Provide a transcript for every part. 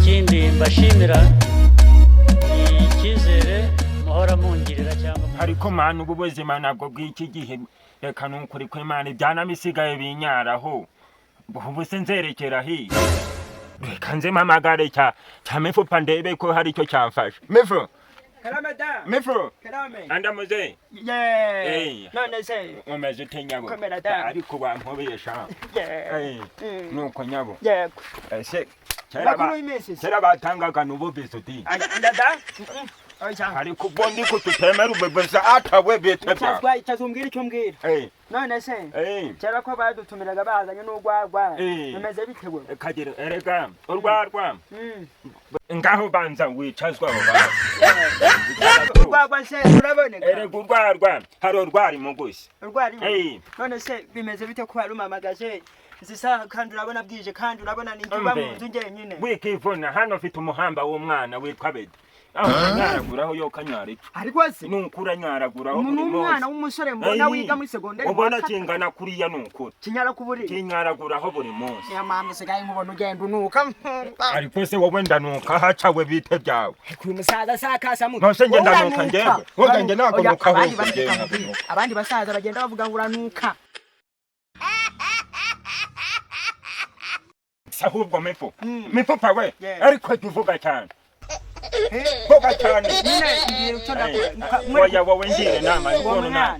Ikindi mbashimira ni icyizere muhora mungirira cyangwa Ariko mana, ubu buzima nabwo bw'iki gihe, reka nukuri ko Imana ibyana bisigaye binyaraho. Ubu se nzerekera hiya? Reka nze mpamagare cya mifupa, ndebe ko hari icyo cyamfasha. Mifu! Karame da. Mifu! Karame. Andamuze. Ye. Eh. None se. Umeze ute, nyabo? Komera da. Ariko wampobeye sha. Ye. Eh, nuko nyabo. Yego. Ese kera Makuru y'iminsi se? Kera batangaga n'ububizo di. Ndada. Oya. Ariko ubwo ndi kututemera ububeza atawe bite bya. Cyazwa cyazumbwira icyo mbwira. Eh. None se. Eh. Kera ko badutumiraga bazanye n'urwagwa. Eh. Bimeze bite we? Kagira erega urwarwa. Ngaho banza wicazwa aho banza. Urwagwa se uraboneka? Erega urwarwa hari urwari mugusi. Urwari. Eh. None se bimeze bite ko warumamagaje? Nzi isaha kandi urabona bwije, kandi urabona ni uba mu nzu njyenyine. Wikivuna, hano mfite umuhamba w'umwana witwa Bedi. Aho anyaraguraho yo kanyara ico. Ariko se Nukura anyaraguraho ni buri umwana munsi. w'umusore mbona Eh. wiga muri segonderi. Ubona kingana kuriya nukura. Kinyara ku buriri. Kinyaraguraho buri munsi. Niyo mpamvu usigaye nkubona ugenda unuka. Ariko se wowe ndanuka hacawe bite byawe? Uyu musaza sakasa mu. Nonse njye ndanuka njyewe? Wowe njye ntabwo Oya, nuka abandi ahubwo njyewe banuka. ntabwo nuka. Abandi basaza bagenda bavuga ngo uranuka. Se ahubwo mifu. Mifupa we. Yeah. Ariko jya uvuga cyane. Vuga cyane. Nyine ngiye icyo ndakora. Oya, wowe ngira inama Uwo y'ukuntu na mwana.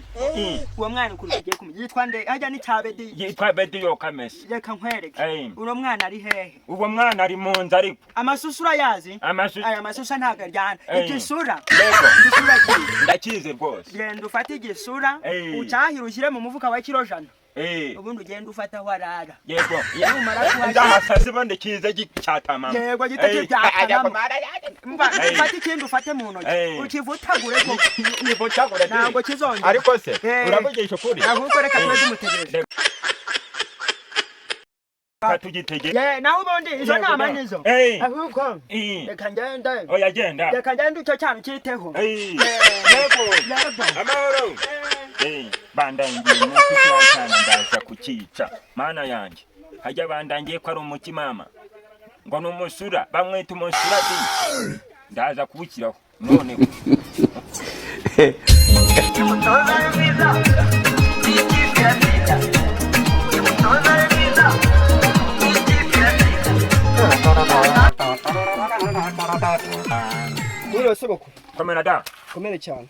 Uwo mwana ukuntu tugiye kumenya. Yitwa nde? Hajya ni Cyabedi. Yitwa Bedi Yokamese. Reka nkwereke. Eh. Uwo mwana ari hehe? Uwo mwana ari mu nzu ariko. Amasusu urayazi? Amasusu. Aya masusu ntabwo aryana. Eh. Igisura. Yego. Igisura ki? Ndakizi rwose. Genda ufate igisura, Eh. ucyahire ushyire mu mufuka wa kiro 100. Eh. Ubundi ugenda ufata aho arara. Yego. Numara kuhashyira. Ndahasase ubundi kize gicyatamama. Yego, gito kibyatanamo. Mva, ufate ikindi ufate mu ntoki. Eh. Ukivutagure koko. Nivutagure. Ntabwo kizongera. Ariko se Eh. uravugisha ukuri? Ahubwo reka tube tumutegereje. Reka tugitege. Ye, naho ubundi izo Yego, nama da. nizo. Eh. Ahubwo Eh. reka ngende. Oya, genda. Reka ngende icyo cyana cyiteho. Eh. Yego. Yego. Amahoro. Eh, bandangiye nuko cyane ndaza kukica. Mana yanjye. Hajya bandangiye ko ari umukimama. Ngo ni umusura, bamwita umusura di. Ndaza kuwukiraho. None Umutoza ni mwiza. N'ikipe iratsinda. Umutoza ni mwiza. N'ikipe iratsinda. Mwiriwe sogoko. Komera da. Komere cyane.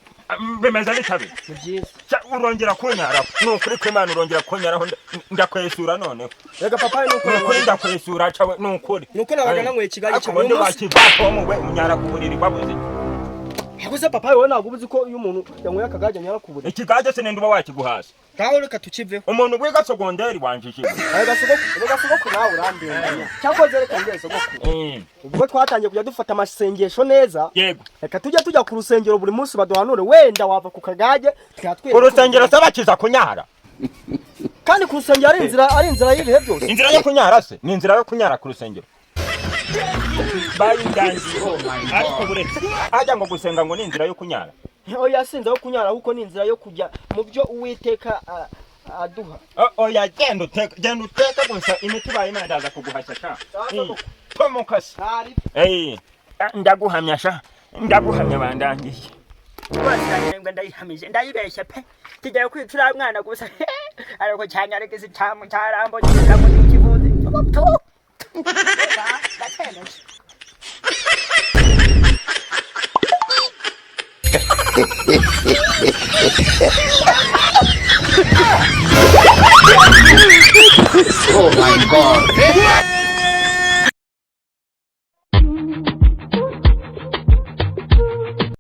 Bimeze bitabi. Ni byiza. Urongera kunyaraho. Ni ukuri kw'Imana urongera kunyaraho ndakwesura noneho. Rega papa, ni uko Ni ukuri ndakwesura cawe, ni ukuri. Nuko nabaga nanyweye ikigage Ariko cyane. ubundi Uyu munsi wakivaho we unyara ku buriri wabuze. Yaguze papa, wowe ntabwo uba uzi ko iyo umuntu yanyweye akagage anyara ku buriri? Ikigage se ninde uba wakiguhasa? Ngaho reka tukiveho. Umuntu wiga sogonderi wanjijije. Rega sogoko, rega sogoko, nawe urandenganya. Cyakoze reka ngere sogoko. Ubwo twatangiye kujya dufata amasengesho neza. Yego. Reka tujye tujya ku rusengero buri munsi baduhanure, wenda wava ku kagage twatwereka. Urusengero se bakiza kunyara? Kandi ku rusengero ari inzira y'ibihe byose. Inzira yo kunyara se? Ni inzira yo kunyara ku rusengero? Bayindangiye. Ariko buretse. Ajya ngo gusenga ngo ni inzira yo kunyara. Oya, si inzira yo kunyara, ahubwo ni inzira yo kujya mu byo Uwiteka aduha. Oya, genda uteke, genda uteke gusa imiti bayimpaye, ndaza kuguhashya sha. Sawa. Tomuka se. Ntari. Eh, ndaguhamya sha. Ndaguhamya bandangiye. Rwose ngo ndayihamije ndayibeshya pe, kigiye kwica uriya mwana gusa, ariko cyanyarigeze cyamu cyarambo cyangwa n'ikivuze. Ndakemeje. Oh my God.